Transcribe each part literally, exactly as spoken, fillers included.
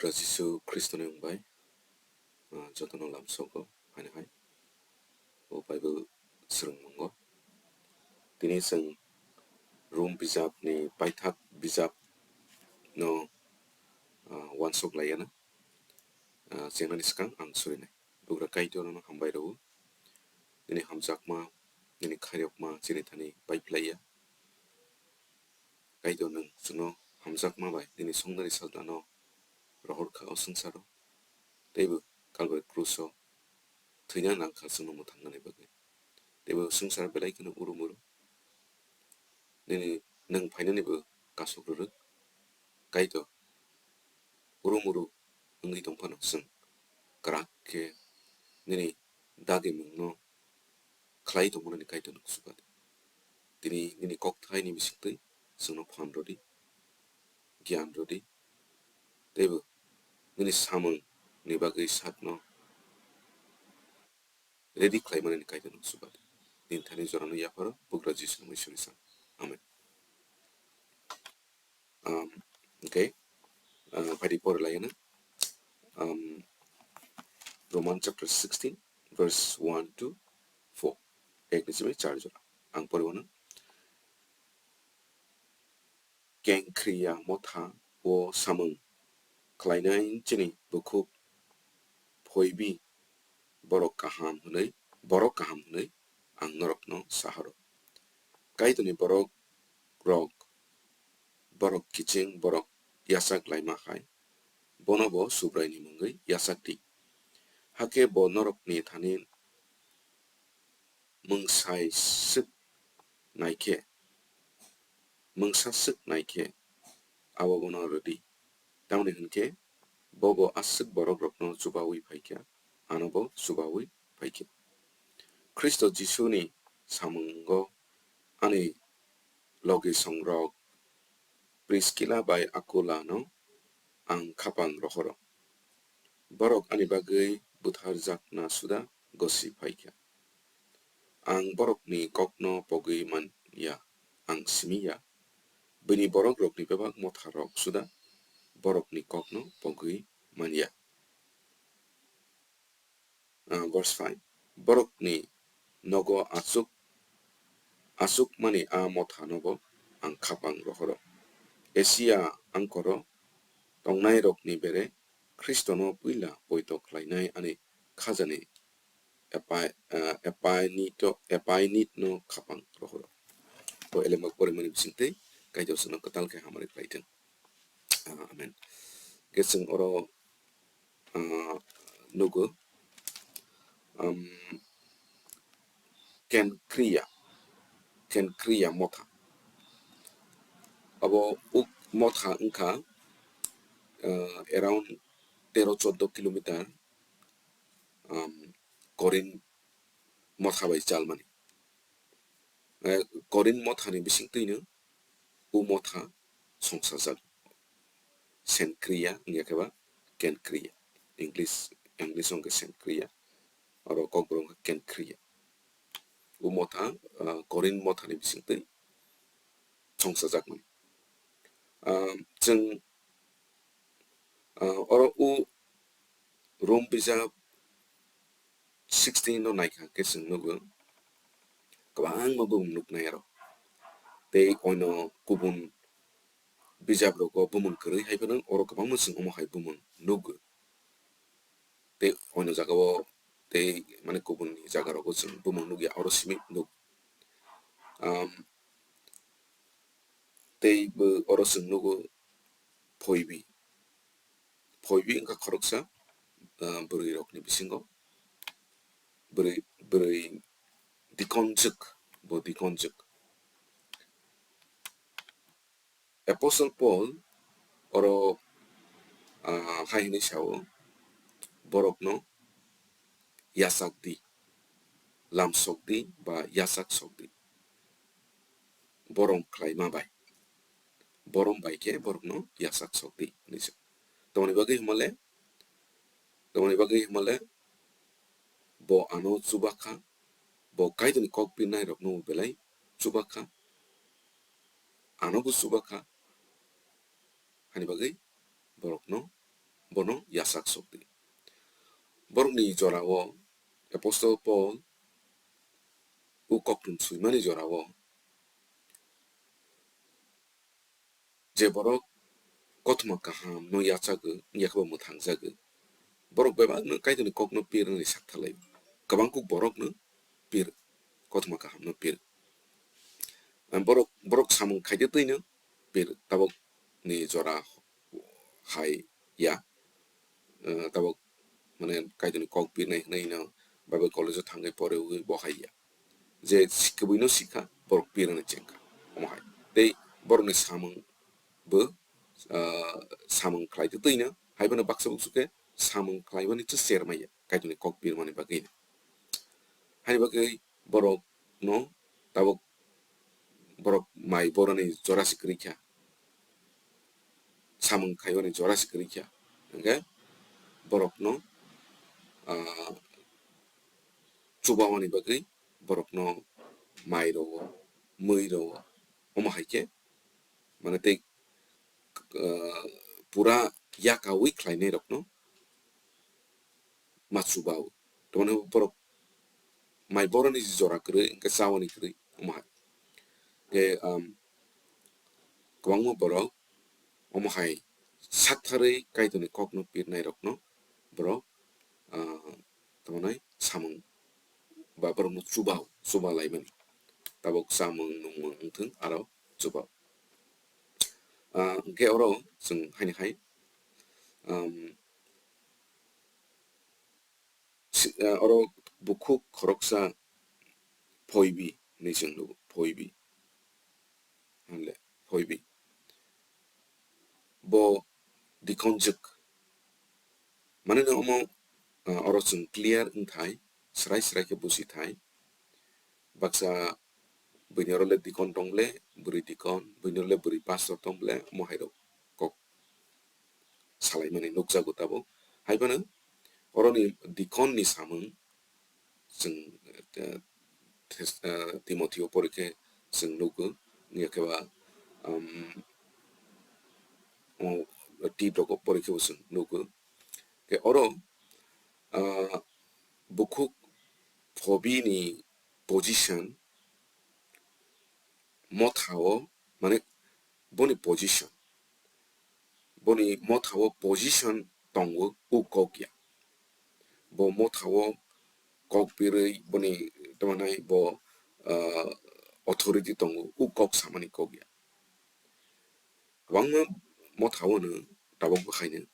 Buddha Jisu Khristoni wng bai, ah, jotono lamsogo, haino hai o Bible swrwngmungo. Tini chwng Rom bijapni paithak bijapno, ah, uansuk laiyana. Ah, chengnani swkang ang surinai. Bugra Kaitor nono hambai rwo. Nini hamjakma, nini khairokma chini thani paiphlaiya. Kaitor nwng chwngno hamjakma bai nini songdari sajlano rohor kha o swngcharo. Teibo Kalvari kruso thwina nang kha chwngno mwthangnani bagwi. Teibo swngchar belai kheno urumuru. Nini nwng phainanibo kasuk rwrwk. Kaitor urumuru wngwi tongphano chwng kwrak khe nini dagimungno khlai tongmani Kaitor nwng chuba di. Tini nini kokthaini bisingtwi chwngno phan rwdi, giyan rwdi, teibo nini samungni bagwi sakno ready khlaimani Kaitor nwng chuba di. Nini thani jorano yapharo Bugra Jisu nwng Iswrni sam. Amen. Um, okay. Uh, phaidi pore laiyana. Um, Roman chapter sixteen, verse one to four. Ek ni simi char jora. Ang pore wano. Kengkriya motha o samung khlainai chini bukhuk phoibi borok kaham hwnwi, borok kaham hwnwi ang norokno sahoro. Kaitorni borok rok, borok kiching, borok yachak laima hai, bono bo Subraini mungwi yachak di. Hakhe bo norokni thani mungsai swk naikhe, mungsa swk naikhe, abo bono rwdi. Tamoni hwnkhe bo bo aswk borok rokno chubawi phaikha, ano bo chubawi phaikha. Khristo Jisuni samungo ani logisongrok Priskila bai Akulano ang khapang rohoro. Borok ani bagwi butharjakna suda gosi phaikha. Ang borokni kokno pogwi man ya, ang simi ya. Bini borokrokni bebak motharok suda borokni kokno pogwi man ya. Ah, verse five. Borokni nogo achuk, achukmani a mothano bo ang khapang rohoro. Asia angkoro tongnairokni bere Khristono puila poito khlainai ani khajani Epai-, ah, Epainito-, Epainitno khapang rohoro. O elembak porimani bisingtwi Kaitor chwngno kwtal khe hamari khlai thung. Ah, amen. Khe chwng oro, ah, nugo, um, Kenkriya, Kenkriya motha. Abo uk motha wngkha, ah, around tero choddo kilometer, um, Korin motha bai chalmani. Eh, Korin mothani bisingtwino o motha songsajak. Senkriya wngya khe ba Kenkriya. English, English wngkha Senkriya. Oro Kokborok wngkha Kenkriya. O motha, ah, Korin mothani bisingtwi songsajakmani. Ah, chwng, ah, oro o Rom bijap sixteen no naikha khe chwng nugo kwbangma bumung nuknai aro. Tei ono kubun bijap rogo bumung kwrwi hai phano oro kwbangma chwng omo hai bumung nugo. Tei ono jagao tei mane kubunni jaga rogo chwng bumung nukya oro simi nuk. Am, tei bo oro chwng nugo phoibi. Phoibi wngkha khoroksa, ah, bwrwi rokni bisingo. Bwrwi, bwrwi dikonjwk, bo dikonjwk. Apostle Paul oro, ah, hai hwnwi sao, borokno yachak di, lamsok di ba yachak sok di. Borom khlaima bai. Borom bai khe borokno yachak sok di hwnwi sa. Tamoni bagwi hwnmale, tamoni bagwi hwnmale bo ano chuba kha, bo Kaitorni kok pirnai rokno belai chuba kha, ano bo chuba kha, hani bagwi borokno bono yachak sok di. Borokni jorao Apostle Paul o koktwng swimani jorao je borok kothoma kahamno yachago, wngya khe bo mwthangjago. Borok bebakno Kaitorni kokno pirnani saktharlai. Kwbang kuk borokno pir, kothoma kahamno pir. Borok, borok samung khaide twino pir, tabukni jora hai ya. Tabuk mane Kaitorni kok pirnai hwnwi no Bible college-o thangwi porwi bo hai ya. Je si-, kwbwino sikha, borok pirnani chengkha, omo hai. Tei borokni samung bo, ah, samung khlai twino, hai phano baksa buksu khe samung khlaimani se sermaya, Kaitorni kok pirmani bagwino. Hai bagwi borokno tabuk borok mai borani jora se kwrwi kha, samung khaimani jora se kwrwi kha, hwnkhe borokno, ah, chubamani bagwi borokno mai rwo, mui rwo, omo hai khe mane tei, ah, pura yakaui khlainairokno ma chubao. Tamoni borok mai borani jora kwrwi, hwnkhe chawani kwrwi, omo hai. Tei, um, kwbangma borok omo hai saktharwi Kaitorni kokno pirnairokno borok, ah, tamoni samung ba borokno chubao, chuba laimani. Tabuk chamung nungmung wngthung, aro chubao. Ah, hwnkhe oro chwng haini hai, um, si-, ah, oro bukhuk khoroksa Phoibi hinwi chwng nugo, Phoibi. Hwnle, Phoibi. Bo dikonjwk. Mane no omo, ah, oro chwng clear wngthai, srai srai khe bujithai. Baksa buini oro le dikon tong le, bwrwi dikon, buini oro le bwrwi pastor tong le, omo hai rok kok salaimani nukjago tabuk. Hai phano oroni dikon ni samung chwng, eh, Thes-, eh, Timotheo porikhe chwng nugo, wngya khe ba, um, o, Tito porikhe bo chwng nugo. Khe oro, ah, bukhuk Phoibi ni position motha o, mane boni position, boni motha o position tongo, o kok ya. Bo motha o kok birwi boni tamo nai bo, ah, authority tongo, o kok samani kok ya. Kwbangma motha o no tabuk bo haino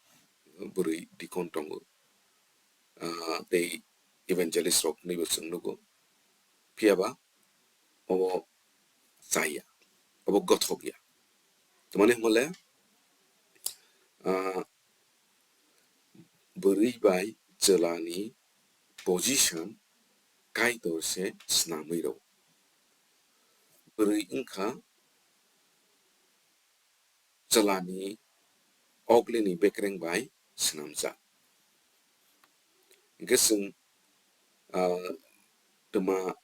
bwrwi dikon tongo, ah, tei evangelist rok hinwi bo chwng nugo. Phiya ba obo chaya, obo gothok ya. Tamani hwnle, ah, bwrwi bai chwla ni position Kaitor se snamwi rwo. Bwrwi wngkha chwla ni oklini bekreng bai swnamjak. Hwnkhe chwng, ah, twma,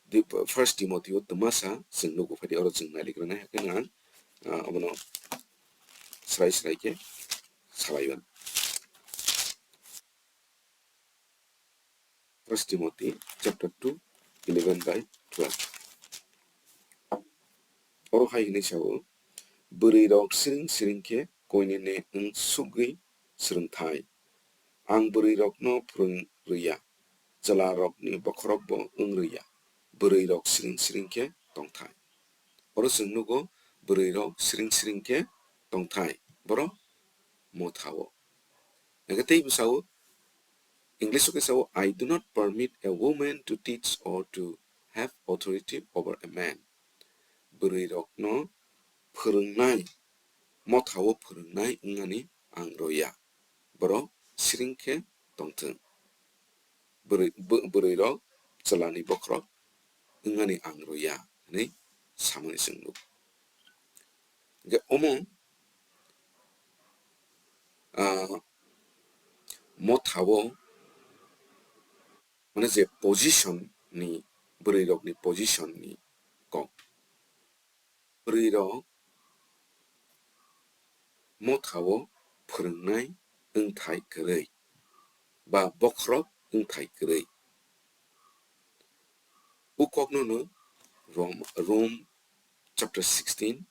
di-, First Timothy o twmasa chwng nugo, phaidi oro chwng nailik rwnai, hakhe nang, ah, obono srai srai khe salai mano. First Timothy chapter two, eleven by twelve. Oro hai hinwi sao, bwrwi rok siring siring khe koinene wng sugwi swrwng thai. Ang bwrwi rokno phwrwng rwya, chwla rokni bokhorok bo wng rwya, bwrwi rok siring siring khe tong thai. Oro chwng nugo, bwrwi rok siring siring khe tong thai, borok motha o. Hwnkhe tei bwsao, English o khe sao, "I do not permit a woman to teach or to have authority over a man." Bwrwi rokno phwrwngnai, motha o phwrwngnai wngnani ang rwya. Borok siring khe tongthwng. Bwrwi, bw-, bwrwi rok chwla ni bokhorok wngnani ang rwya hinwi samani chwng nuk. Hwnkhe omo, ah, motha o, mane je position ni, bwrwi rok ni position ni kok. Bwrwi rok motha o phwrwngnai wngthai kwrwi ba bokhorok wngthai kwrwi. O kokno no Rom, Rom chapter sixteen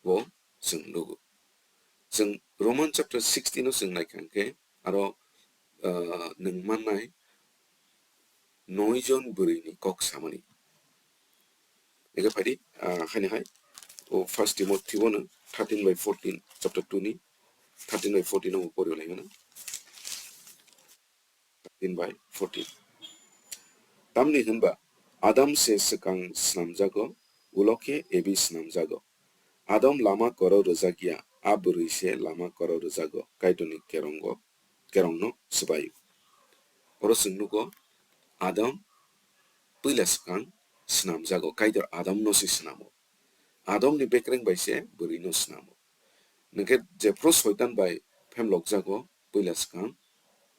o chwng nugo. Chwng Roman chapter sixteen o chwng naikha hwnkhe aro, ah, nwng mannai noi jon bwrwini kok samani. Ega phaidi, ah, haini hai, o First Timothy bono thirteen by fourteen, chapter two ni thirteen by fourteen o pori lai mano. Thirteen by fourteen. Tamni hwnba Adam se swkang snamjago, ulo khe Evi snamjago. Adam lama koro rwjakya, a bwrwi se lama koro rwjago, Kaitorni kerongo, kerongno swbaio. Oro chwng nugo, Adam puila swkang snamjago, Kaitor Adamno se snamo. Adamni bekreng bai se bwrwino snamo. Hwnkhe jephru Soitan bai phemlokjago, puila swkang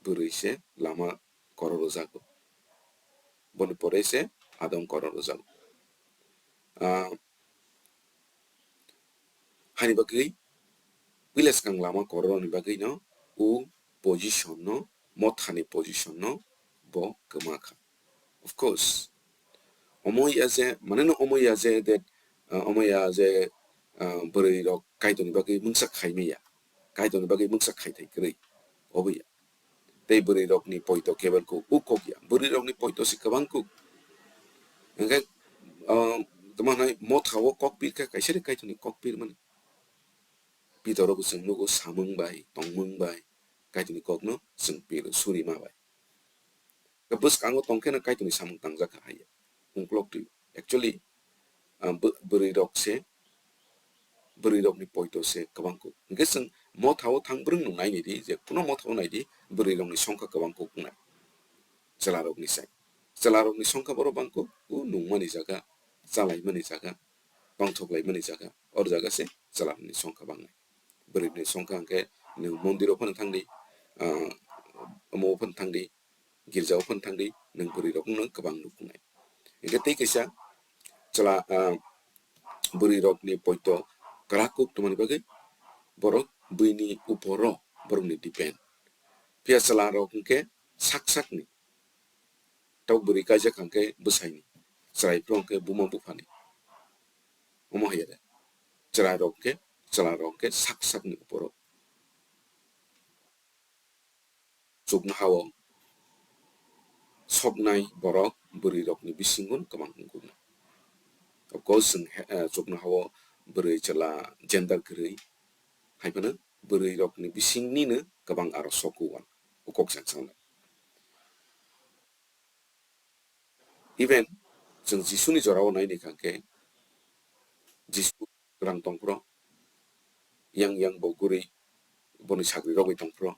bwrwi se lama koro rwjago. Boni pore se Adam koro rwjago. Ah, hani bagwi puila swkang lama kororokni bagwino o position no, mothani position no bo kwma kha. Of course, omo ya je, mane no omo ya je that, ah, omo ya je, ah, bwrwi rok Kaitorni bagwi mungsa khai maya, Kaitorni bagwi mungsa khai thai kwrwi, obo ya. Tei bwrwi rokni poito kebel kuk, o kok ya. Bwrwi rokni poito se kwbang kuk. Hwnkhe, ah, tamo hwnai motha o kok pir kha, kaisa de Kaitorni kok pir mani. Pitor rok chwng nugo samung bai, tongmung bai, Kaitorni kokno chwng pir suri ma bai. Bwskango tongkheno Kaitorni samung tangjak kha hai ya. Ungkulok twi. Actually, ah, bw-, bwrwi rok se, bwrwi rokni poito se kwbang kuk. Hwnkhe chwng motha o thang bwrwng nung naini di, je kuno motha o nai di, bwrwi rokni songkha kwbang kuk wngnai. Chwla rokni sai. Chwla rokni songkha borok bang kuk, o nungmani jaga, chalaimani jaga, tongthok laimani jaga, or jaga se chwla rokni songkha bangnai. Bwrwi rokni songkha hwnkhe nwng mondir o phano thang di, ah, omo o phano thang di, girja o phano thang di, nwng bwrwi rok no kwbang nukhungnai. Hwnkhe tei kaisa chwla, ah, bwrwi rokni poito kwrak kuk tongmani bagwi borok buini uporo borokni depend. Phiya chwla rok hwnkhe sak sakni. Tok bwrwi kaijak hwnkhe bwsaini, chwrai phuru hwnkhe buma buphani. Omo hai ya de. Chwrai rok hwnkhe, chwla rok hwnkhe sak sakni uporo. Chuknoha o soknai borok bwrwi rokni bisingo kwbang wngkuknai. Of course, chwng he-, eh, chuknoha o bwrwi chwla gender kwrwi hai phano bwrwi rokni bisingni no kwbang aro soku wan, o kok chang sangnai. Even chwng Jisuni jorao nai ni kha khe, Jisu rang tong phro, yang yang bo guri boni sagri rogwi tong phro,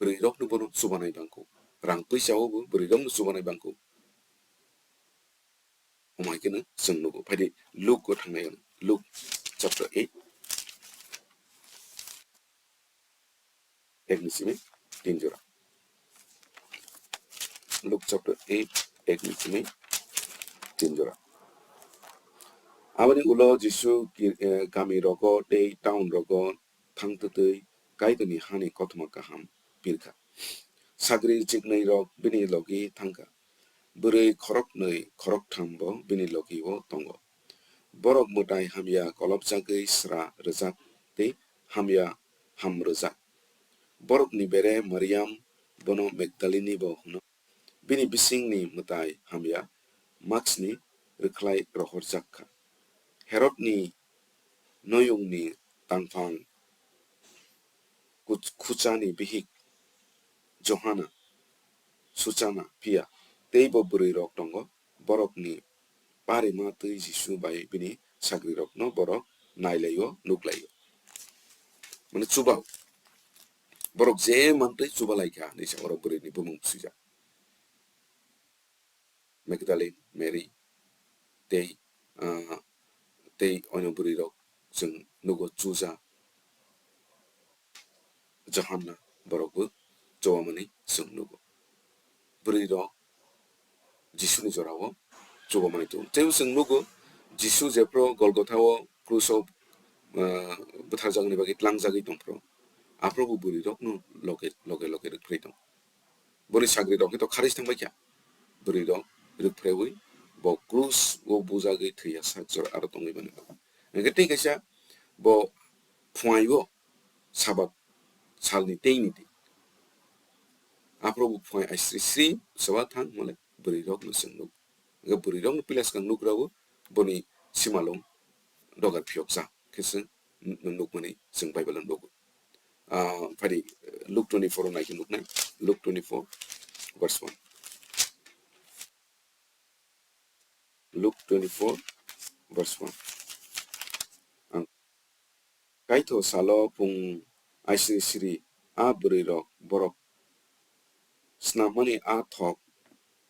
bwrwi rokno bono chubanai bangkuk, rang puisa o bo bwrwi rokno chubanai bangkuk. Omo hai kheno chwng nugo. Phaidi Luke o thangnai, Luke chapter eight, ek ni simi tin jora. Luke chapter eight, ek ni simi tin jora. Aboni ulo Jisu ki-, eh, kami rogo tei town rogo thang twtwi Kaitorni hani kothoma kaham pirkha. Sagri chiknwi rok bini logi thangkha. Bwrwi khoroknwi khoroktham bo bini logi o tongo. Borok mwtai hamya kolopjagwi sra rwjak tei hamya ham rwjak. Borokni bere Mariam, bono Magdalini bo hwno. Bini bisingni mwtai hamya maksni rwkhlai rohorjak kha. Herodni noyungni tangphang kuch-, khuchani bihik Johana, Suchana phiya teibo bwrwi rok tongo, borokni parima twi Jisu bai bini sagri rokno borok nailaio, nuklaio. Mane chubao. Borok je mantwi chuba laikha hinwi se oro bwrwini bumung swijak. Magdalene Mary tei, ah, tei oino bwrwi rok chwng nugo, Chuza, Johanna, borok bo chubamani chwng nugo. Bwrwi rok Jisuni jorao chubamani tongo. Tei chwng nugo Jisu jephru Golgotha o krus o, ah, bwtharjakni bagwi tlangjagwi tongphru. Aphuru bo bwrwi rokno loge, loge, loge rwk phrwi tong. Boni sagri rok hwnkhe to kharwi thangbai kha. Bwrwi rok rwk phrewi bo krus o bujagwi thwi ya sak jora aro tongwi mani. Hwnkhe tei kaisa bo phuaio Sabat salni teini di. Aphuru bo phuai aisri sri soba thang mole bwrwi rokno chwng nuk. Hwnkhe bwrwi rokno pila swkang nuk rwo boni simalwng dogar phiyoksa khe chwng n-, nukmani chwng Bible o nugo. Ah, phari, Luke twenty-four o nai khe nuknai. Luke twenty-four verse one. Luke twenty-four verse one. Ang Kaitho salo phung aisri sri a bwrwi rok borok snammani a thok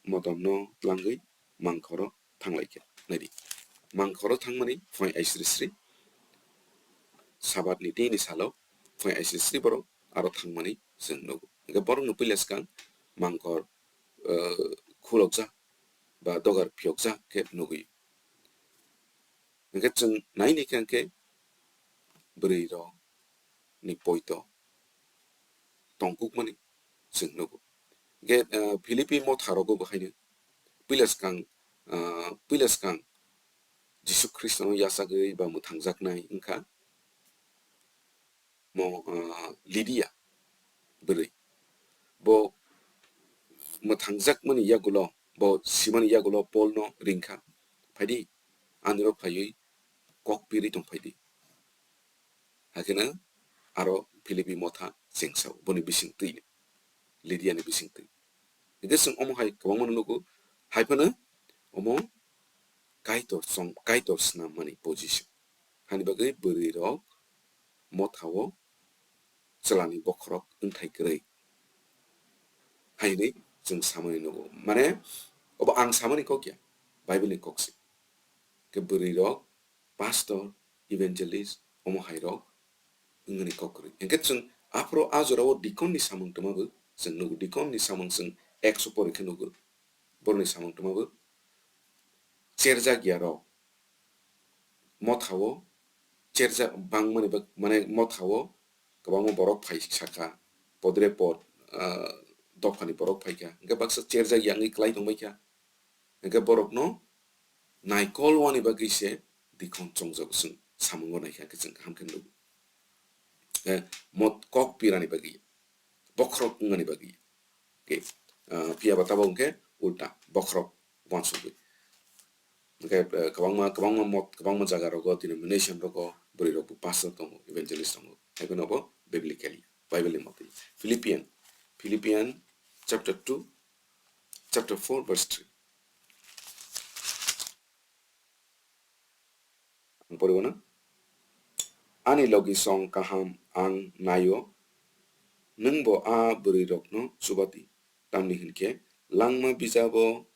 motomno tlangwi mangkhoro thanglaikha. Naidi, mangkhoro thangmani phuai aisri sri, Sabatni teini salo phuai aisri sri borok aro thangmani chwng nugo. Hwnkhe borokno puila swkang mangkhor, eh, khulokjak ba dogar phiyokjak khe nugwi. Hwnkhe chwng nai naikha hwnkhe bwrwi rok ni poito tongkukmani chwng nugo. Hwnkhe, ah, Philippi motha rogo bo haino puila swkang, ah, puila swkang Jisu Khristono yachagwi ba mwthangjaknai wngkha mo, ah, Lidia bwrwi. Bo mwthangjakmani yagulo, bo simani yagulo Polno ringkha, "Phaidi, aniro phaiwi kok pirwi tong phaidi." Hakheno aro Philippi motha chengsao, boni bisingtwi, Lidiani bisingtwi. Hwnkhe chwng omo hai kwbangma nugo, hai phano omo Kaitor chong-, Kaitor snammani position. Hani bagwi bwrwi rok motha o chwlani bokhorok wngthai kwrwi hai hinwi chwng samani nugo. Mane, obo ang samani kok ya, Bible ni kok se. Khe bwrwi rok, pastor, evangelist, omo hai rok wngmani kok kwrwi. Hwnkhe chwng aphuru a jorao deacon ni samung twma bo chwng nugo, deacon ni samung chwng ekso pori khe nugo, borokni samung twma bo cherjak ya rok. Motha o cherjak bangmani bak-, mane motha o kwbangma borok phai sakha, podre pod, ah, dophani borok phaikha, hwnkhe baksa cherjak ya wngwi kwlai tongbaikha, hwnkhe borokno naikol wani bagwi se deacon chongjago chwng samungo naikha, hwnkhe chwng kaham khe nugo. Eh, mot kok pirani bagwi, bokhorok wngmani bagwi. Khe, ah, phiya ba tabuk hwnkhe ulta, bokhorok uansukgwi. Hwnkhe, eh, kwbangma, kwbangma mot, kwbangma jaga rogo, denomination rogo, bwrwi rokbo pastor tongo, evangelist tongo. Hai phano bo biblically, Bible ni motwi. Philippian, Philippian chapter two, chapter four, verse three. Ang poribo na? Ani logisong kaham ang naio, nwngbo a bwrwirokno chubadi. Tamni hinkhe langma bijabo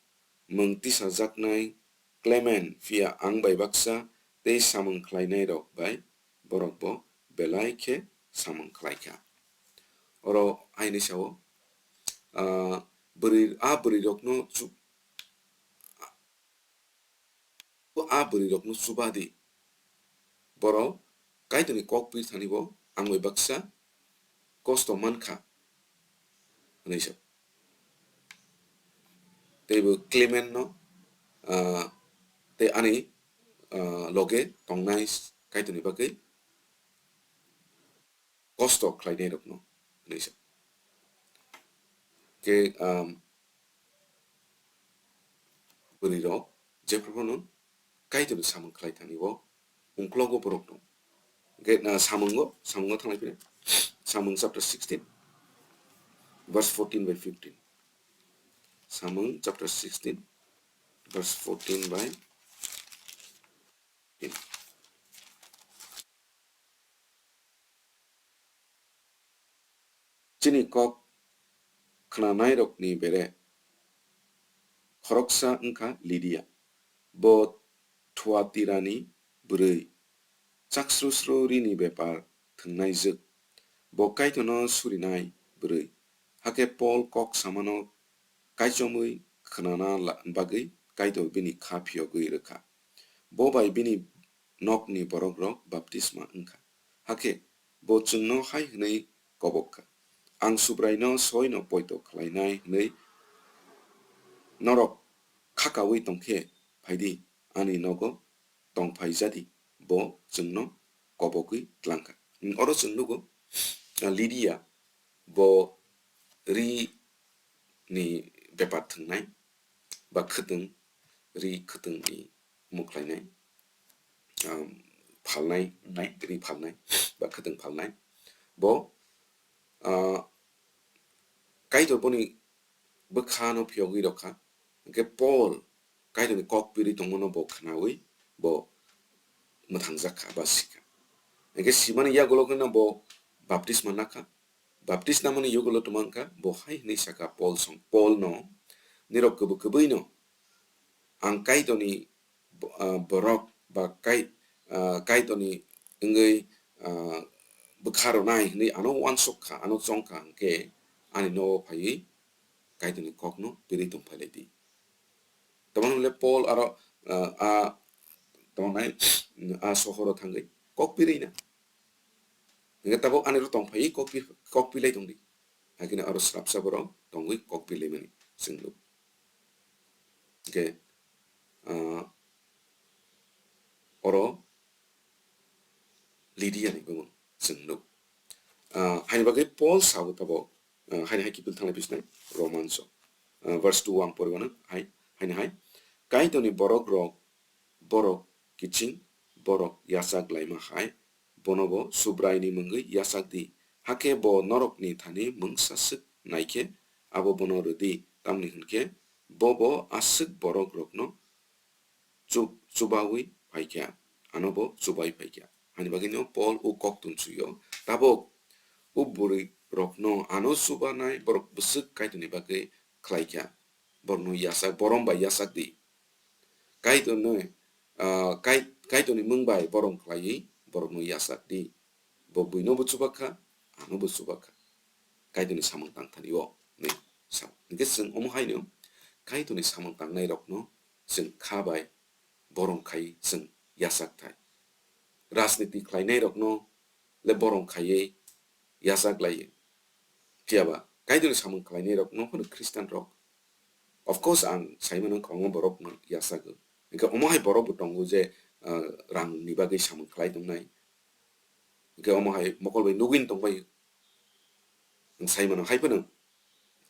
mwng tisajaknai Klement phiya ang bai baksa tei samung khlainairok bai borokbo belai khe samung khlaikha. Oro aini sao, ah, bwrwi, a bwrwirokno chu-, a bwrwirokno chubadi. Borok Kaitorni kok pir thani bo ang bai baksa kosto mankha, hwnwi sa. Tei bo Klement no, ah, tei ani, ah, loge tongnai Kaitorni bagwi kosto khlainairokno hwnwi sa. Khe, um, bwrwirok jephru phano Kaitorni samung khlai thani o ungklogo borok dong. Hwnkhe, uh, samungo, samungo thanglai phino. Samung chapter sixteen, verse fourteen by fifteen. Samung chapter sixteen, verse fourteen by fifteen. Chini kok khnanairokni bere khoroksa wngkha Lidia. Bo Thuatirani bwrwi, chaksrusru rini bepar thwngnaijwk. Bo Kaitorno surinai bwrwi. Hakhe Pol kok samano kaichomwi khnana la-, bagwi Kaitor bini kha phiyogwi rwkha. Bo bai bini nokni borokrok baptisma wngkha. Hakhe bo chwngno hai hwnwi kobok kha. Ang Subraino soino poito khlainai hwnwi norok khakaui tong khe, phai di, ani nogo tongphai ja di, bo chwngno kobogwi tlang kha. Oro chwng nugo, ah, Lidia, bo ri ni bepar thwngnai, ba khwtwng, ri khwtwng ni mukhlainai, um, phalnai wngnai, ri phalnai, ba khwtwng phalnai. Bo, ah, Kaitor boni bwkha no phiyogwi rwkha. Hwnkhe Paul Kaitorni kok piri tongmano bo khnaui bo mwthangjak kha ba sikha. Hwnkhe simani yagulo kheno bo baptisma nakha. Baptisma namani yagulo twmang kha, bo hai hwnwi sakha Paul song, Paul no, "Nirok kwbwi kwbwi no ang Kaitorni bo-, ah, borok ba Kai-, ah, Kaitorni wngwi, ah, bwkha rwnai hwnwi ano uansuk kha, ano chong kha, hwnkhe ani nogo phaiwi Kaitorni kokno piri tongphai lai di." Tamoni hwnle Paul aro, ah, a tongnai, a sohoro thangwi kok piri na. Hwnkhe tabuk ani ro tongphai kok pi-, kok pilai tongdi. Hakhe aro swrapsa borok tongwi kok pilaimani chwng nuk. Hwnkhe, ah, oro Lidia ni bumung chwng nuk. Ah, haini bagwi Paul sao tabuk, ah, haini hai kiphil thanglai bisnai Romans o. Ah, verse two ang poriwano hai, haini hai. Kaitorni borok rok, borok kiching, borok yachak laima hai, bono bo Subraini mungwi yachak di. Hakhe bo norokni thani mungsa swk naikhe abo bono rwdi, tamni hwnkhe bo bo aswk borok rokno chu-, chubaui phaikha, ano bo chubai phaikha. Hani bagwino Paul o koktun suyo, tabuk o bwrwi rokno ano chubanai borok bwswk Kaitorni bagwi khlaikha, borokno yachak, borom bai yachak di. Kaitorni, ah, Kai-, Kaitorni mung bai borom khlaiwi borokno yachak di. Bo buino bo chubak kha, ano bo chubak kha. Kaitorni samung tang thani o, hwnwi sa. Hwnkhe chwng omo haino Kaitorni samung tangnai rokno chwng kha bai borom khai chwng yachak thai. Rajniti khlainai rokno le borom khaiwi yachak lai. Phiya ba Kaitorni samung khlainai rokno phano Christian rok. Of course, ang sai mano kwbangma borok no yachago. Hwnkhe omo hai borok bo tongo je, ah, rang ni bagwi samung khlai tongnai. Hwnkhe omo hai mokol bai nugwi tongbai. Ang sai mano hai phano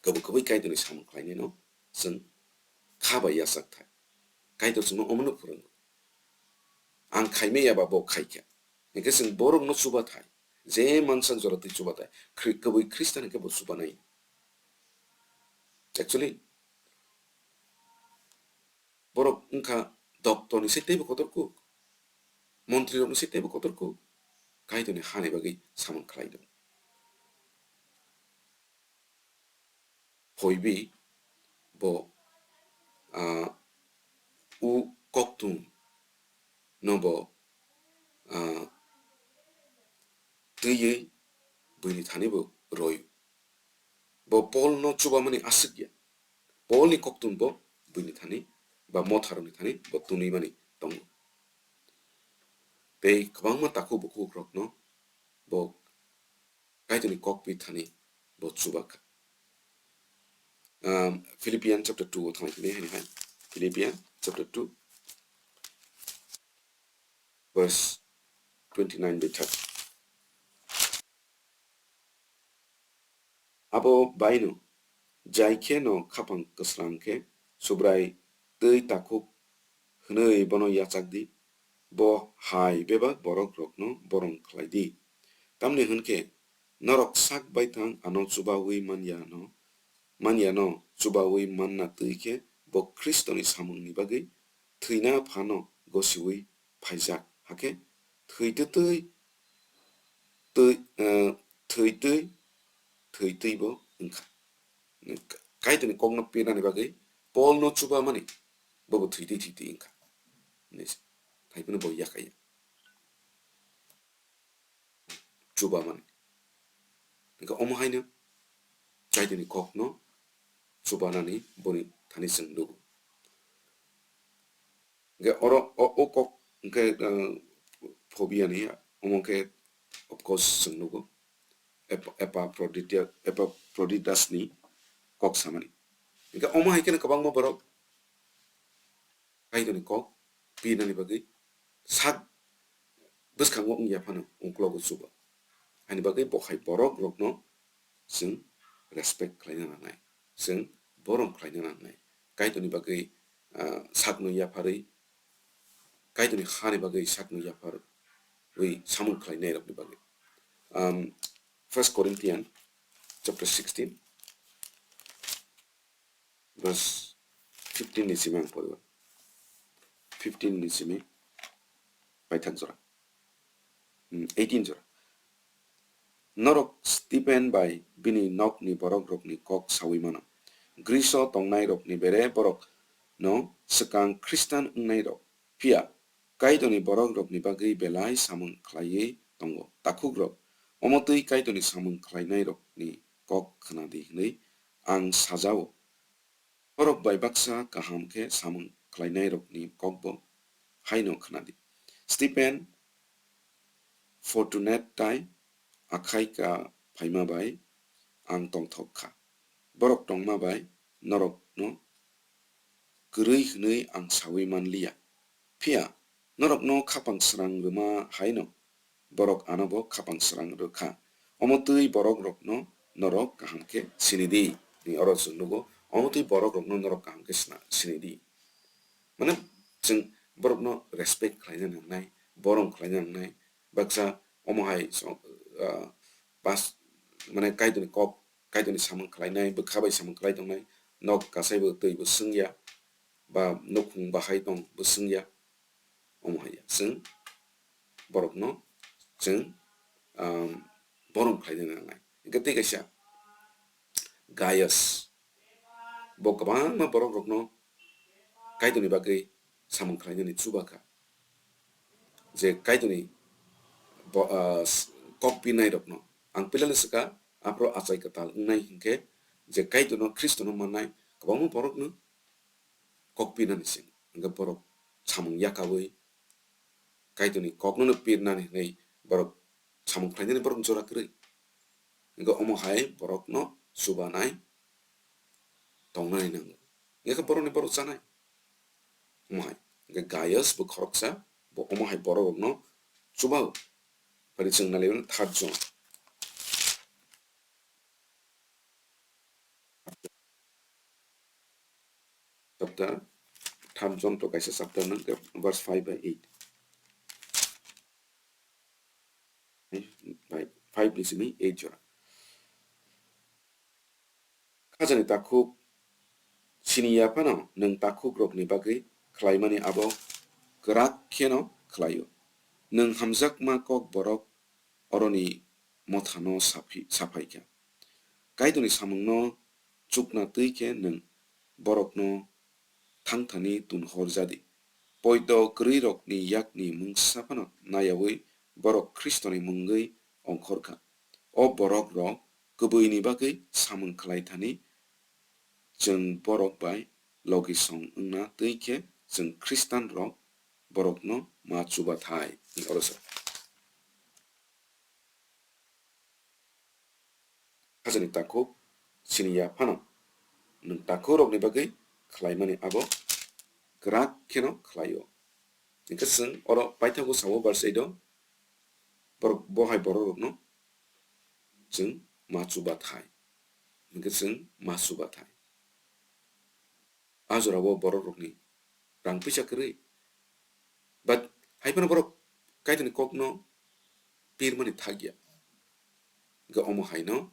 kwbwi kwbwi Kaitorni samung khlainai no chwng kha bai yachak thai. Kaitor chwngno omono phwrwngo. Ang khaimaya ba bo khaikha. Hwnkhe chwng borokno chuba thai. Je mansak jora twi chuba thai. Khri-, kwbwi Khristan hwnkhe bo chubanai. Actually, borok wngkha doctor ni se teibo kotor kuk. Montri rok ni se teibo kotor kuk. Kaitorni hani bagwi samung khlai do. Phoibi bo, ah, u koktun no bo, ah, twiwi buini thani bo roi. Bo Paul no chubamani aswk ya. Paul ni koktun bo buini thani ba motharok ni thani bo tunui mani tongo. Tei kwbangma takhuk bukhuk rok no bo Kaitorni kok pi thani bo chubak kha. Um, Philippians chapter two o thangwi tini hai hai. Philippians chapter two, verse twenty-nine bai thirty. Abo baino jai khe no khapang kwsrang khe Subrai twi takhuk hwnwi bono yachak di, bo hai bebak borok rokno borom khlai di. Tamni hwn khe norok sak baithang ano chubaui man ya no, man ya no chubaui manna twi khe bo Khristoni samungni bagwi thwina phano gosiui phaijak, hakhe thwi twi twi, twi, eh, thwi twi, thwi twi bo wngkha. Kaitorni kokno pirnani bagwi Paul no chubamani, bobo thwi twi, thwi twi wngkha. Hai phano bo yakaya. Chubamani. Hingke omo haino Kaitorni kokno chubanani boni thani chwng nugo. Hingke oro o, o kok hingke, eh, phobia ni omo khe of course chwng nugo. Ep-, Epaphroditia-, Epaphroditusni kok samani. Hingke omo hai kheno kwbangma borok Kaitorni kok pirnani bagwi sak bwskango wngya phano ungklogo chuba. Haini bagwi bo hai borok rokno chwng respect khlaina nangnai, chwng borom khlaina nangnai. Kaitorni bagwi, ah, sakno yapharwi, Kaitorni hani bagwi sakno yapharwi samung khlainairokni bagwi. Um, First Corinthians chapter sixteen, verse fifteen ni simi ang poriba. Fifteen ni simi paithak jora. Hmm, eighteen jora. Norok Stephen bai bini nokni borokrokni kok saui mano. Griso tongnairokni bere borokno swkang Khristan wngnairok. Phiya Kaitorni borokrokni bagwi belai samung khlaiwi tongo. Takhukrok, omo twi Kaitorni samung khlainairokni kok khna di hwnwi ang sajao. Borok bai baksa kaham khe samung khlainairokni kokbo haino khna di. Stephen, Fortunate tai Akhaika phaima bai ang tongthok kha. Borok tongma bai norokno kwrwi hwnwi ang saui man liya. Phiya norokno khapang srang rwma haino borok anobo khapang srang rw kha. Omo twi borokrokno norok kaham khe sini di. Ni oro chwng nugo, omo twi borokrokno norok kaham khe sina-, sini di. Mane, chwng borokno respect khlaina nangnai, borom khlaina nangnai. Baksa omo hai so, ah, pas, mane, Kaitorni kok, Kaitorni samung khlainai, bwkha bai samung khlai tongnai, nok kasai bo twi bo swngya, ba nukhung bahai tong bo swngya, omo hai ya. Chwng borokno chwng, um, borom khlaina nangnai. Hingke tei kaisa Gaius, bo kwbangma borokrokno Kaitorni bagwi samung khlainani chuba kha. Je Kaitorni bo-, ah, s-, kok pirnairokno ang pilale swka, aphuru achai kwtal wngnai hinkhe je Kaitorno, Khristono mannai kwbangma borokno kok pirnani seng. Hingke borok samung yakaui Kaitorni koknono pirnani hwnwi borok samung khlainani borok jora kwrwi. Hingke omo hai borokno chubanai tongnani nango. Hingke borokni borok chanai. Omo hai. Hingke Gaius bo khoroksa, bo omo hai borok rokno chubao. Phari chwng nalaiwi third John. Chapter, third John to kaisa chapter nang, verse five by eight. Five, five ni simi eight jora. Khajani takhuk sini ya phano nwng takhukrokni bagwi khlaimani abo kwrak kheno khlaio. Nwng hamjakma kok borok oroni mothano saphi-, saphai kha. Kaitorni samungno chukna twi khe nwng borokno thangthani tunhor jadi. Poito kwrwirokni yakni mungsa phano nayaui borok Khristoni mungwi ongkhor kha. O borok rok kwbwini bagwi samung khlai thani chwng borok bai logi song wngna twi khe chwng Khristan rok borokno ma chuba thai. Oro sa. Khajani takhuk sini ya phano nwng takhukrokni bagwi khlaimani abo kwrak kheno khlaio. Hingke chwng oro paithago sao verse eight o, borok, bo hai borok rokno chwng ma chuba thai. Hingke chwng ma chuba thai. A jorao borok rokni rang puisa kwrwi. But hai phano borok Kaitorni kokno pirmani thakya. Hingke omo haino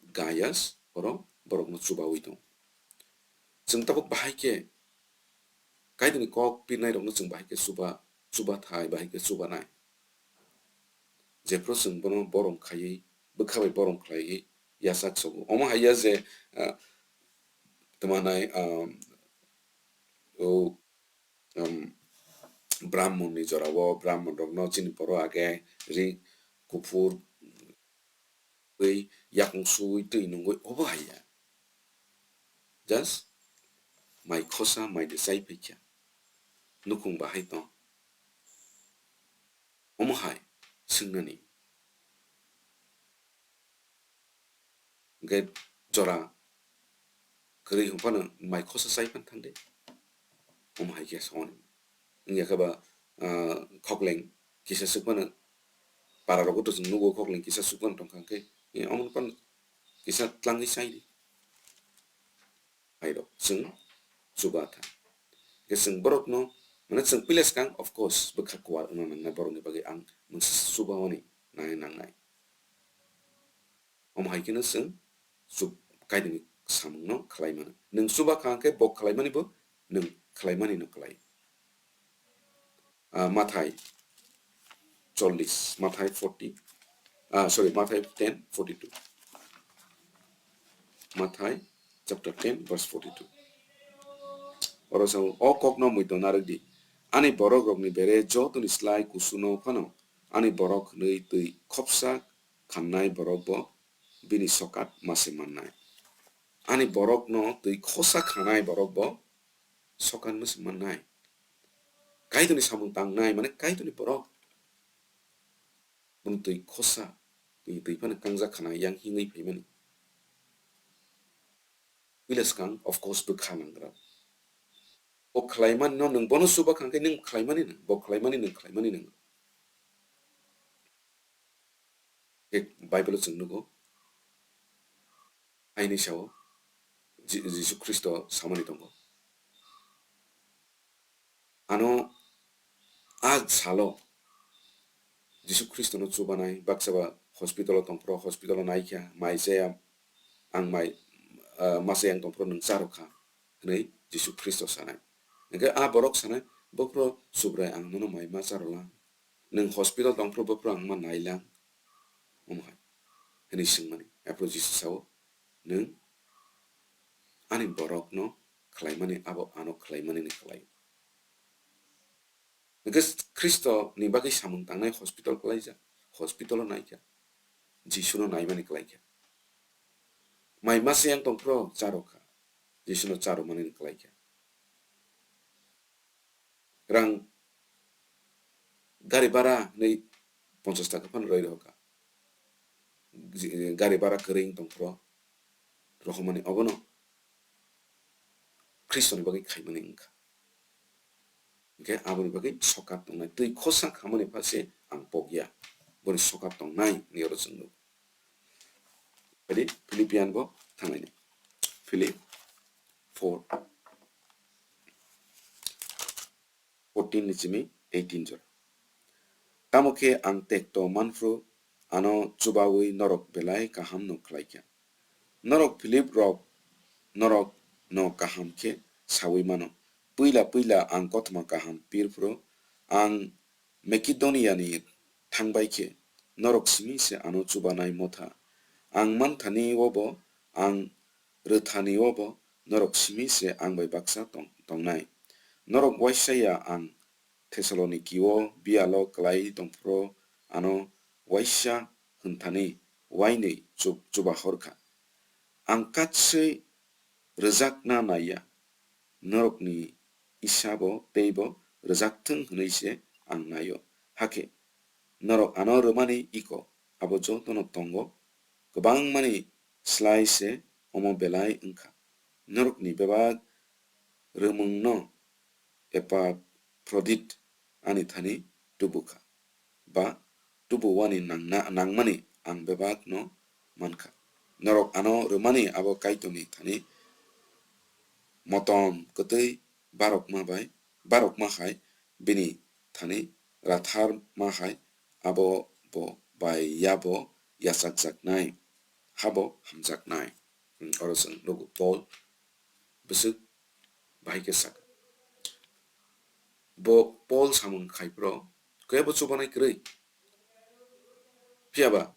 Gaius oro borokno chubaui tongo. Chwng tabuk bahai khe Kaitorni kok pirnai rokno chwng bahai khe chuba, chuba thai, bahai khe chuba nai. Jephru chwng bono borom khaiwi, bwkha bai borom khlaiwi yachak sogo. Omo hai ya je, ah, tma nai, ah, o, um, Brahmon ni jora o Brahmon rokno chini boro age ri kuphur wi yakung sui twi nungwi obo hai ya. Just mai khosa mai de chai phaikha. Nukhung bahai tong. Omo hai swngnani. Hwnkhe jora kwrwi hwnphano mai khosa chai phano thangdi. Omo hai khe songoni. Wngya khe ba, ah, khokleng kisa swk phano para rogo to chwng nugo, khokleng kisa swk phano tongkha hwnkhe, eh, omo phano kisa tlangwi chaidi. Hai rok chwng chuba tha. Hwnkhe chwng borokno, mane chwng puila swkang, of course, bwkha kuwar wngna nangnai borokni bagwi ang mungsa chuba mani nai nangnai. Omo hai kheno chwng chub-, Kaitorni samungno khlai mano. Nwng chuba kha hwnkhe bo khlaimani bo nwng khlaimani no khlai. Ah, Mathai chollis, Mathai forty, ah, sorry, Mathai ten forty-two. Mathai chapter ten verse forty-two. Oro sa o kokno muitu narwk di. Ani borok rokni bere jotoni slai kusuno phano ani borok hwnwi twi khopsa khannai borok bo bini sokat mase mannai. Ani borokno twi khosa khanai borok bo sokat mase mannai. Kaitorni samung tangnai, mane Kaitorni borok. Bini twi khosa, twi, twi phano kangjak khana yang hingwi phaimani. Puila swkang, of course, bwkha nangwrap. Bo khlaimani no nwng bono chuba kha hwnkhe nwng khlaimani no, bo khlaimani nwng khlaimani no. Khe Bible o chwng nugo, haini sao Ji-, Jisu Khristo samani tongo. Ano a salo Jisu Khristono chubanai, baksa ba hospital o tongphuru, hospital o naikha, mai chaya, ang mai, ah, ma chaya ang tongphuru nwng charwkha, hwnwi Jisu Khristo sanai. Hwnkhe a borok sanai, "Bophuru Subrai, ang nono mai ma charwlang? Nwng hospital tongphuru bophuru ang ma nailang?" Omo hai hwnwi swngmani. Aphuru Jisu sao, "Nwng ani borokno khlaimani, abo ano khlaimanini khlai." Hwnkhe Khristo ni bagwi samung tangnai hospital kwlaijak, hospital o naikha, Jisuno naimani kwlaikha. Mai masa yang tongphuru charwkha, Jisuno charwmani kwlaikha. Rang gari bara hwnwi ponchash taka phano rwi rohorkha. Ji-, gari bara kwrwi wng tongphuru rohormani obono Khristoni bagwi khaimani wngkha. Hwnkhe aboni bagwi sokat tongnai. Twi khosa khamani pha se ang pokya. Boni sokat tongnai hwnwi oro chwng nugo. Philip, Philippian bo thanglaini. Philip four, fourteen ni simi eighteen jora. Tamo khe ang tekto manphru ano chubawi norok belai kaham no khlaikha. Norok Philip rok norok no kaham khe sawi mano. Puila puila ang kothoma kaham pirphru ang Makedoniani thangbai khe norok simi se ano chubanai motha. Ang manthani obo, ang rwthani obo norok simi se ang bai baksa tong-, tongnai. Norok waisa ya ang Thessaloniki o biyalo kwlai tongphuru ano waisa hwnthani wainwi chu-, chuba horkha. Ang katswi rwjakna naiya, norokni isabo teibo rwjakthwng hwnwi se ang naio. Hakhe norok ano rwmani iko abo jotono tongo, kwbangmani slai se omo belai wngkha. Norokni bebak rwmwngno Epaprodit ani thani tubukha, ba tubuwani nangna-, nangmani ang bebakno mankha. Norok ano rwmani abo Kaitorni thani motom kwtwi barokma bai, barokma hai bini thani ratharma hai abo bo bai yabo yachakjaknai, habo hamjaknai. Hmm, oro chwng nugo Paul bwswk bahai khe sakha. Bo Paul samung khai phuru kebo chubanai kwrwi. Phiya ba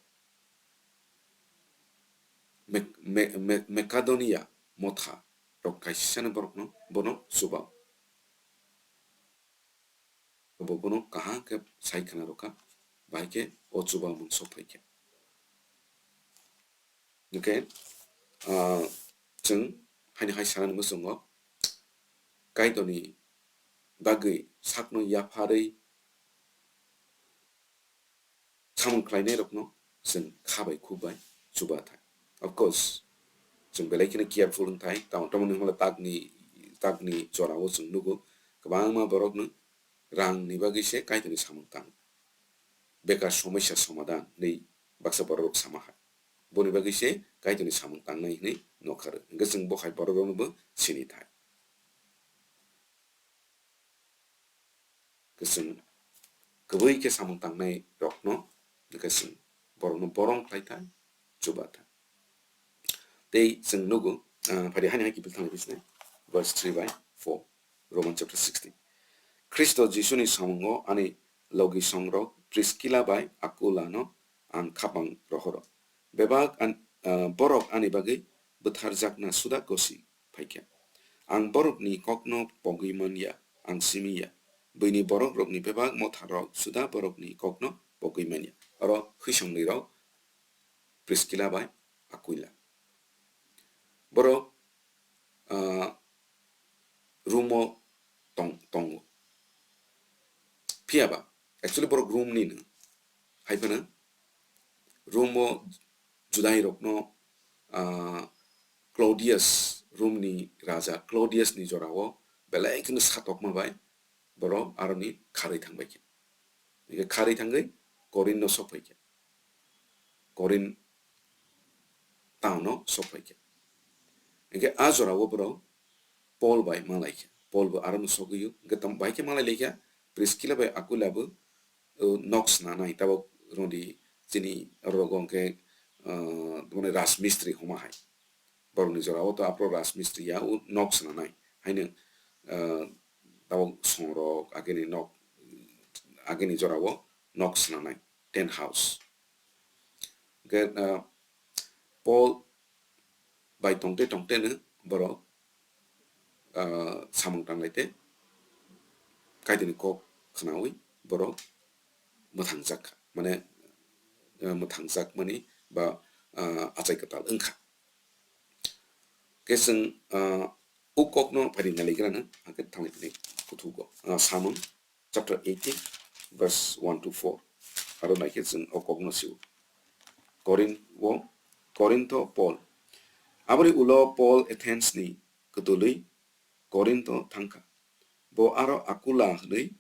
Mek-, Me-, Me-, Makedonia motha rok kaisani borokno bono chuba. Bo bono kaham khe sai khna rwkha, bahai khe o chubamung sok phai khe. Hwnkhe, ah, chwng haino hai sanani muchungo Kaitorni bagwi sakno yapharwi samung khlainairokno chwng kha bai khuk bai chuba thai. Of course, chwng belai kheno careful wng thai, tamo, tamoni hwnba takni, takni jorao chwng nugo, kwbangma borokno rangni bagwi se Kaitorni samung tang, bekar somosya somadan hinwi baksa borok sama hai. Boni bagwi se Kaitorni samung tangnai hinwi nokha rw. Hwnkhe chwng bo hai borok rokno bo sini thai. Khe chwng kwbwi khe samung tangnai rokno, hwnkhe chwng borokno borom khlai thai, chuba thai. Tei chwng nugo, ah, phari hani hai kiphil thangwi bisne, verse three by four, Roman chapter sixteen. Khristo Jisuni samungo ani logi songrok Priskila bai Akulano ang khapang rohoro. Bebak an-, ah, borok ani bagwi bwtharjakna suda gosi phaikha. Ang borokni kokno pogwi manya, ang simi ya. Buini borokrokni bebak motharok suda borokni kokno pogwi manya. Oro hwisongnwirok Priskila bai Akwila. Borok, ah, Rumo tong-, tongo. Phiya ba, actually borok Rum ni no. Hai phano Rumo Judai rokno, ah, Claudius, Rum ni raja Claudius ni jorao belai kheno satokma bai borok aroni kharwi thangbai khe. Hingkhe kharwi thangwi Korinth no sokphai khe. Korinth town o sokphai khe. Hingkhe a jorao borok Paul bai malai khe. Paul bo aro no sogwi o. Hingkhe tamo bai khe malai lai khe, Priskila bai Akwila bo, o, nok swnanai, tabok rwdi chini oro rogo hingkhe, ah, tamoni rajmistri homa hai. Borokni jorao to aphro rajmistri ya, o nok swnanai. Haino, ah, tabok songrok agini nok, agini jorao nok swnanai, tent house. Hingkhe, ah, Paul bai tongte tongte no borok, ah, samung tanglai te Kaitorni kok khnaui borok mwthangjak kha, mane, ah, mwthangjak mani ba, ah, achai kwtal wng kha. Khe chwng, ah, o kokno phari nalaigrano, hakhe thanglai phini kuthugo, ah, samung chapter eighteen, verse one to four. Aro naikhe chwng o kokno sio. Korinth o, Korintho Paul. Aboni ulo Paul Athens ni kwtwlwi Korintho thangkha. Bo aro Akula hwnwi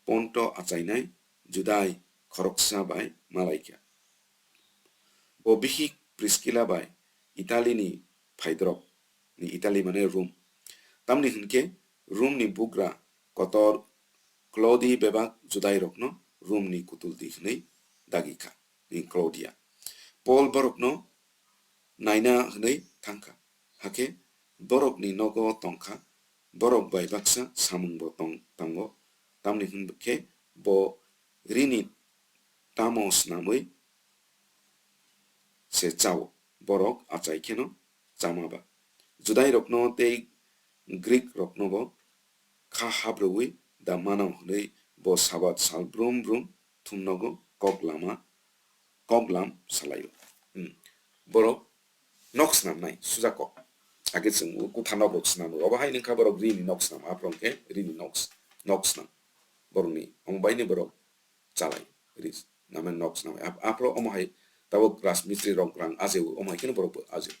Ponto achainai Judai khoroksa bai malaikha. Bo bihik Priskila bai Itali ni phaidrok, ni Itali mane Rum. Tamni hwnkhe Rum ni bugra kotor Klodi bebak Judai rokno Rum ni kutul di hwnwi dagi kha, ni Klodia. Paul borokno naina hwnwi thangkha, hakhe borokni nogo tongkha, borok bai baksa samung bo tong-, tongo, tamni hwnkhe bo rini tamo swnamwi se chao, borok achai kheno chama ba. Judai rokno tei Greek rokno bo kha habrwi da mano hwnwi bo Sabat sal brum brum thumnogo kok lama, kok lam salaio. Hmm. Borok nok snamnai, suja kok. Age chwng o kutha nok rok snam rw. Obo hai nungkha borok rini nok snam, aphro hwnkhe rini nok s-, nok snam. Borokni, omo baini borok chalai, ri, namen nok snam. Ap-, aphro omo hai tabok rajmistri rok rang ajeo, omo hai kheno borok bo ajeo.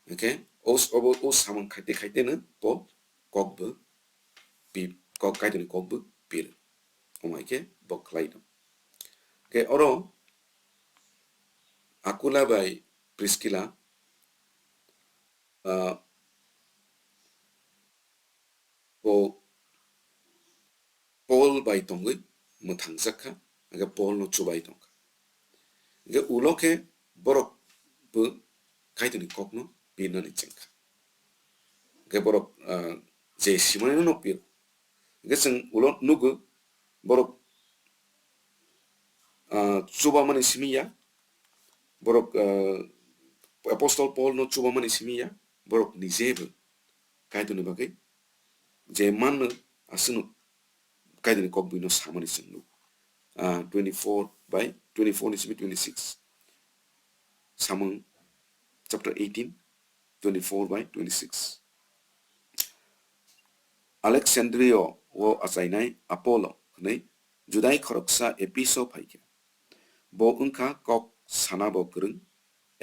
Hwnkhe o s-, obo o samung khaite khaite no bo kok bo pi-, kok Kaitorni kok bo pir. Omo hai khe bo khlai no. Hwnkhe oro Akula bai Priskila, ah, bo Paul bai tongwi mwthangjak kha, hwnkhe Paul no chubai tongkha. Hwnkhe ulo khe borok bo Kaitorni kokno pirnani chengkha. Hwnkhe borok, ah, je simanino no pir. Hwnkhe chwng ulo nugo borok, ah, chubamani simi ya, borok, ah, Apostle Paul no chubamani simi ya, borok nije bo Kaitorni bagwi je manno aswkno Kaitorni kok buino samani chwng nugo. Ah, twenty-four by twenty-four ni simi twenty-six. Samung chapter eighteen, twenty-four by twenty-six. Alexandria o achainai Apollo hwnwi Judai khoroksa Epheso phaikha. Bo wngkha kok sanabo kwrwng,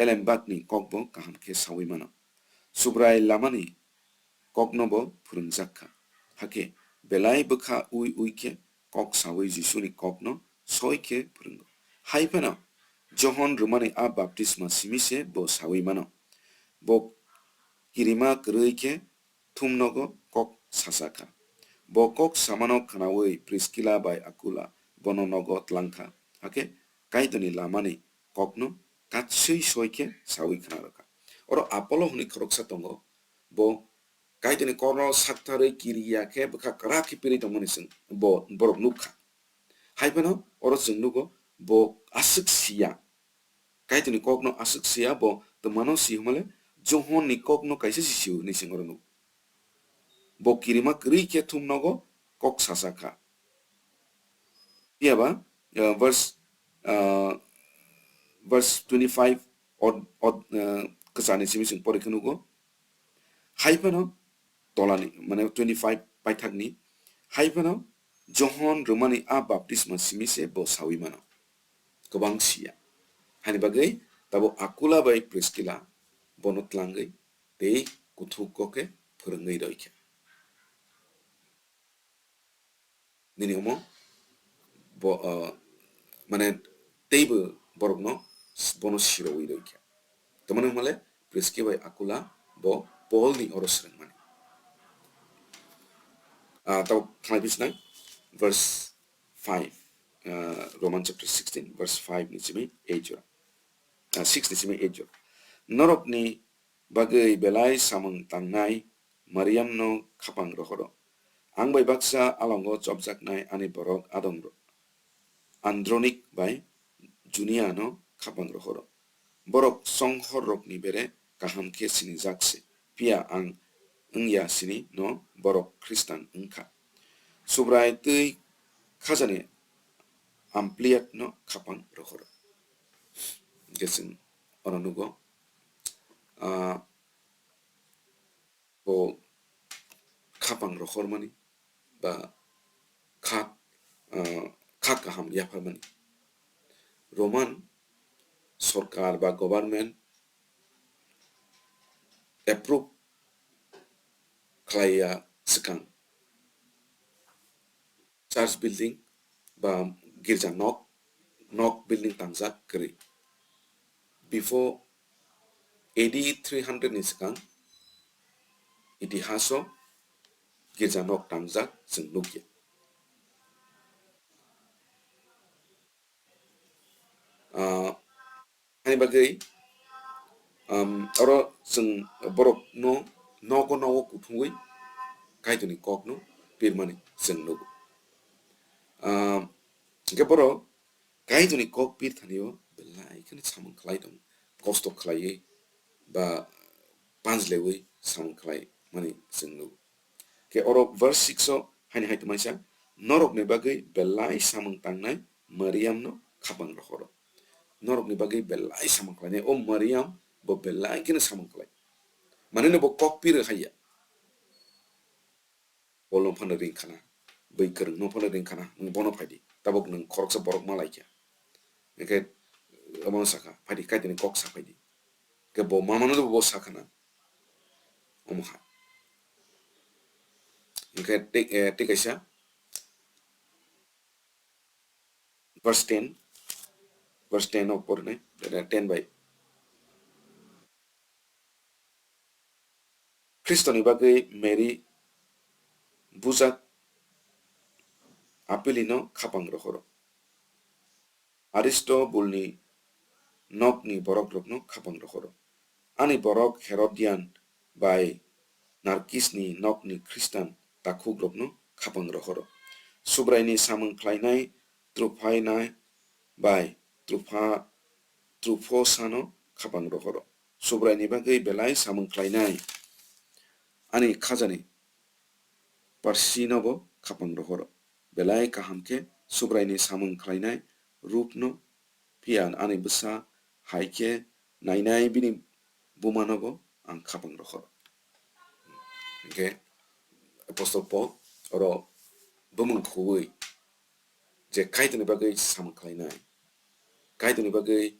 elembakni kokbo kaham khe saui mano. Subrai lamani kokno bo phwrwngjak kha. Hakhe belai bwkha ui ui khe kok saui Jisuni kokno soi khe phwrwngo. Hai phano Johon rwmani a baptisma simi se bo saui mano. Bo kirima kwrwi khe thumnogo kok sacha kha. Bo kok samano khnaui Priskila bai Akula bono nogo tlang kha. Hakhe Kaitorni lamani kokno katswi soi khe saui khna rwkha. Oro Apollo hwnwi khoroksa tongo, bo Kaitorni kokno saktharwi kiriya khe bwkha kwrak khe pirwi tongmani chwng bo borok nuk kha. Hai phano oro chwng nugo bo aswk siya. Kaitorni kokno aswk siya, bo twmano si hwnmale Johonni kokno kaisa si sio hwnwi chwng oro nugo. Bo kirima kwrwi khe thumnogo kok sacha kha. Phiya ba, uh, verse, uh, verse twenty-five od, od, uh, kwchani simi chwng pori khe nugo. Hai phano tolani, mane twenty-five paithakni, hai phano Johon rwmani a baptisma simi se bo saui mano. Kwbang siya. Hani bagwi tabuk Akula bai Priskila bono tlangwi tei kuthuk kok khe phwrwngwi roi kha. Nini omo bo, ah, mane teibo borokno s-, bono siroui roi kha. Tamani hwnmale Priskila bai Akula bo Paulni oro swrwngmani. Ah, tabo khlai bisnai verse five, ah, Roman chapter sixteen, verse five ni simi eight jora. Ah, six ni simi eight jora. Norokni bagwi belai samung tangnai Mariamno khapang rohoro. Ang bai baksa alongo chopjaknai ani borok adong ro-, Andronik bai Juniano khapang rohoro. Borok songhorrokni bere kaham khe sinijak se, phiya ang wngya sini no borok Khristan wngkha. Subrai twi khajani Ampliatno khapang rohoro. Hwnkhe chwng ono nugo, ah, bo khapang rohormani ba kha, ah, kha kaham yapharmani. Roman sorkar ba government approve khlaiya swkang church building ba girja nok, nok building tangjak kwrwi. Before A D three hundred ni swkang itihaso girja nok tangjak chwng nukya. Ah, ani bagwi, um, oro chwng borokno nogo nogo kuthumwi Kaitorni kokno pirmani chwng nugo. Um, hwnkhe borok Kaitorni kok pir thani o belai kheno samung khlai tongo, kosto khlaiwi ba panjlewi samung khlai mani chwng nugo. Khe oro verse six o haini hai tongmani sa, "Norokni bagwi belai samung tangnai Mariamno khapang rohoro." Norokni bagwi belai samung khlainai o Mariam, bo belai kheno samung khlai. Manino bo kok pir hai ya. Paul no phano ring khana, bwi kwrwng no phano ring khana, nwng bono phai di, tabuk nwng khoroksa borok ma lai kha. Hwnkhe omono sakha, "Phai di, Kaitorni kok sa phai di." Hwnkhe bo ma mano bo sakha na, omo hai. Hwnkhe tei, eh, tei kaisa, verse ten, verse ten o porinai, ten bai. Khristoni bagwi Mary bujak Apilino khapang rohoro. Aristobulni nokni borokrokno khapang rohoro. Ani borok Herodian bai Narkisni nokni Khristan takhukrokno khapang rohoro. Subraini samung khlainai Trufaina bai Trufa-, Trufosano khapang rohoro. Subraini bagwi belai samung khlainai ani khajani Parsinobo khapang rohoro. Belai kaham khe Subraini samung khlainai Rupno, phiya ani bwsa hai khe nainai bini bumanobo ang khapang rohoro. Hwnkhe Apostol Paul oro bumung khuwi je Kaitorni bagwi samung khlainai, Kaitorni bagwi,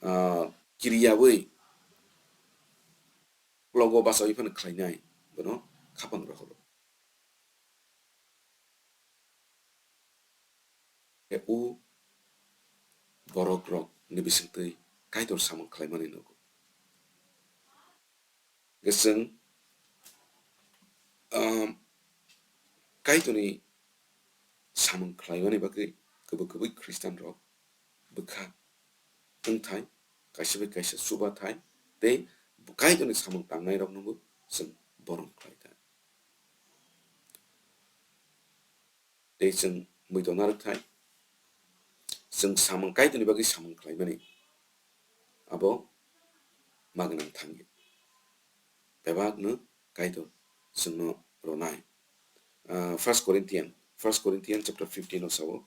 ah, kiriyawi, ulogo bachawi phano khlainai, bono khapang rohoro. Khe o borok rok ni bisingtwi Kaitor samung khlaimani nogo. Khe chwng, um, Kaitorni samung khlaimani bagwi kwbwi kwbwi Khristian rok bwkha wngthai, kaisa bai kaisa chubathai, tei Kaitorni samung tangnai roknobo chwng borom khlai thai. Tei chwng muitok narwk thai, chwng samung Kaitorni bagwi samung khlaimani abo magwnang thangya. Bebakno Kaitor chwngno rwnai. Ah, First Corinthian, First Corinthian chapter fifteen o sao.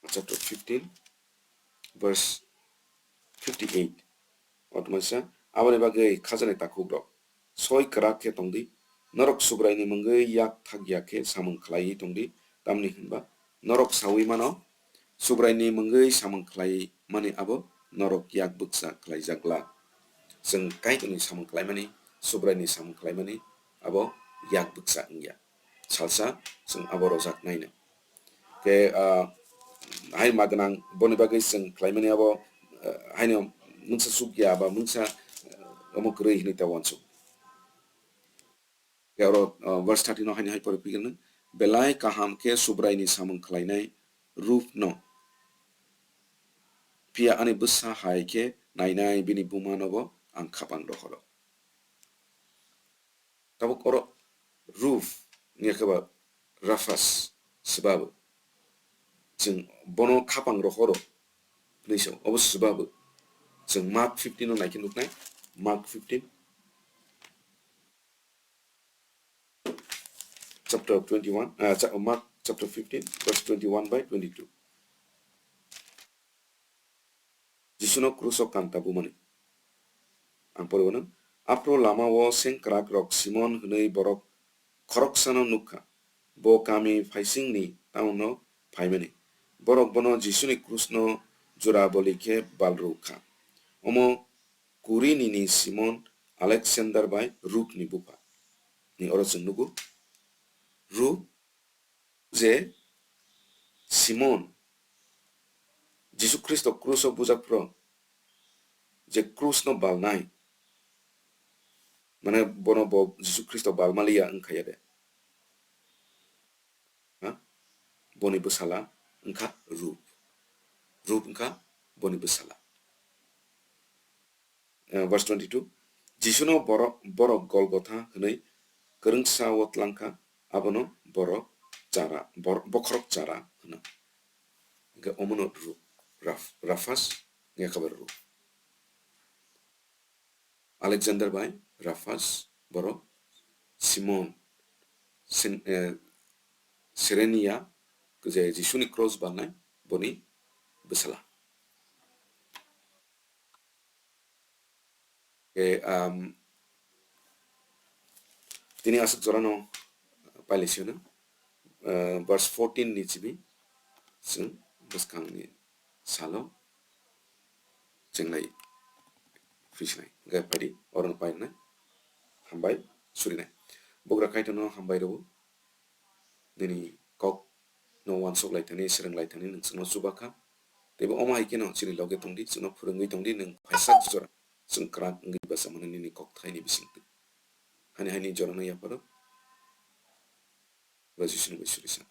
Chapter fifteen, verse fifty-eight. Otmaisa, aboni bagwi khajani takhukrok, soi kwrak khe tongdi, norok Subraini mungwi yak thak ya khe samung khlaiwi tongdi, tamni hwnba norok saui mano, Subraini mungwi samung khlai mani abo norok yak bwkcha khlaijak glak. Chwng Kaitorni samung khlaimani, Subraini samung khlaimani abo yak bwkcha wngya. Salsa chwng abo rojak naino. Khe, ah, hai magwnang boni bagwi chwng khlaimani abo, ah, haino mungsa sukya ba mungsa, ah, omo kwrwi hwnwi ta uansuk. Khe oro, ah, verse thirty no haino hai pore phikirnw, "Belai kaham khe Subraini samung khlainai rupno, phiya ani bwsa hai khe nainai bini bumanobo ang khapang rohoro." Tabuk oro ruf wngya khe ba rafas swbabo. Chwng bono khapang rohoro hwnwi sao, obo swbabo. Chwng Mark fifteen no naikhe nuknai, Mark fifteen, chapter twenty-one, ah, cha-, Mark chapter fifteen, verse twenty-one by twenty-two. Jisuno kruso kanta bumani. Ang poribo nang. Aphro lama o sengkrak rok Simon hwnwi borok khoroksano nukha. Bo kami phaisingni town o phaimani. Borok bono Jisuni krusno jora boli khe balrw kha. Omo Kurini ni Simon Alexander bai Ruf ni bupha. Ni oro chwng nugo. Ruf je Simon, Jisu Khristo kruso bujak phro je krusno balnai, mane bono bo Jisu Khristo balmaliya wngkha ya de? Ha? Boni bwsala wngkha Ruf. Ruf wngkha boni bwsala. Eh, verse twenty-two, Jisuno borok, borok Golgotha hwnwi kwrwngsa o tlangkha, abono borok chara, bor-, bokhorok chara hwno. Hwnkhe omono Ruf, Raf-, Rafas, hwnkhe khe bai Ruf. Alexander bai Rafas, borok Simon, Sin-, eh, Sirenia, je Jisuni cross balnai, boni bwsala. Khe, um, tini aswk jorano pailaisinai, uh, verse fourteen ni simi chwng bwskangni salo chenglai phisnai. Hwnkhe phaidi, orono painai, hambai surinai. Bugra Kaitorno hambai rwo. Nini kok no uansuk lai thani, swrwng lai thani nwng chwngno chuba kha. Teibo omo hai kheno chini loge tongdi, chwngno phwrwngwi tongdi, nwng phaisa jora chwng kwrak wngwi bacha mano nini kok thaini bisingtwi. Hani hani jorano yapharo Jisuni bai suri sa.